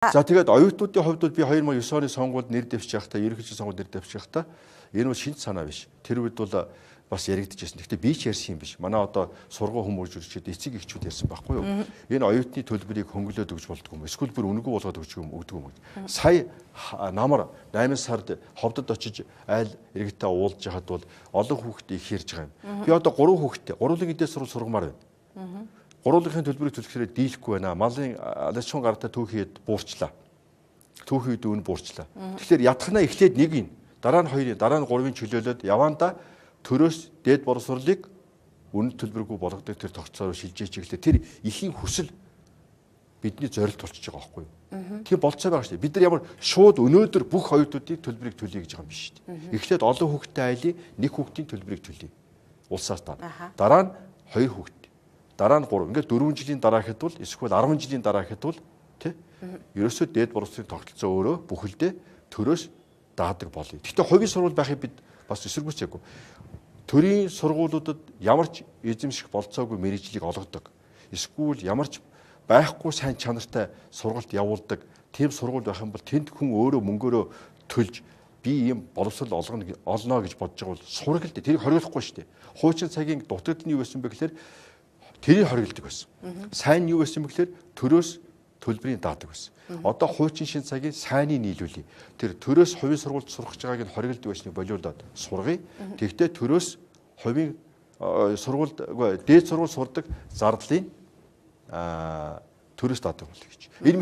За тэгээд оюутнуудын хувьд бол би 2009 оны сонгуульд нэр дэвшиж байхдаа, ерөнхийлөгчийн сонгуульд нэр дэвшиж байхдаа энэ бол шинж санаа биш. Тэр үед бол бас яригдчихсэн. Гэхдээ би ч ярьсан юм биш. Манай одоо сургууль хүмүүжүүлэгчид үржид эцэг эхчүүд ярьсан байхгүй юу? Энэ оюутны төлбөрийг хөнгөлөөд өгч болдгоо юм. Эсвэл бүр үнэгүй болгоод өгч юм өгдөг юм гэж. Сая намар 8 сард ховдод очиж айл иргэдтэй уулзж хахад бол олон хүүхэд их ярьж байгаа юм. Би одоо 3 хүүхэдтэй, гурван эдээ сургууль сургамаар байна. Гурвынхын төлбөрийг төлөхөөр дийлэхгүй байна. Малын алчхан гартаа түүхийд буурчлаа. Түүхийд үн буурчлаа. Тэгэхээр ятгахнаа эхлээд нэг юм, дараа нь хоёрын, дараа нь гурвын чөлөөлөд явандаа төрөөс дээд боловсролыг үнэт төлбөргүй болгодог тэр тогтцоор шилжээч гэхлээр тэр ихийн хүсэл бидний зорилт болчихж байгаа байхгүй юу? Тийм болцоо байгаа шүү дээ. Бид нар ямар шууд өнөөдөр бүх оюутнуудын төлбөрийг төлье гэж байгаа юм биш шүү дээ. Эхлээд олон хүүхэдтэй айлын нэг хүүхдийн төлбөрийг төлье. Улсаас таа. Дараа нь хоёр хүүхэд. Дараа нь 3. Ингээд 4 жилийн дараа гэхэд бол эсвэл 10 жилийн дараа гэхэд бол тий ерөөсөө дээд боловсролын тогтолцоо өөрөө бүхэлдээ төрөөс даадаг болъё. Гэхдээ хувийн сургууль байхыг бид бас эсэргүүцээгүй. Төрийн сургуулиудад ямар ч эзэмших болцоогүй мэргэжлийг олгодог. Эсвэл ямар ч байхгүй сайн чанартай сургалт явуулдаг тийм сургууль байх юм бол тэнд хүн өөрөө мөнгөөрөө төлж би ийм боловсрол олгоно олно гэж бодож байгаа бол сураг л дээ. Тэрийг хориглохгүй шүү дээ. Хуучин цагийн дутагдал нь юу байсан бэ гэхээр тэрийг хориглодог байсан. Сайн нь юу байсан бэ гэхээр төрөөс төлбөрийн даадаг байсан. Одоо хуучин шин цагийн сайныг нийлүүлье. Тэр төрөөс хувийн сургуульд сурах гэж байгааг нь хориглодог байсныг болиулаад сургая. Тэгэхдээ төрөөс хувийн сургуульд дээд сургууль сурдаг зардлыг төрөөс даадаг болъё гэж. Энэ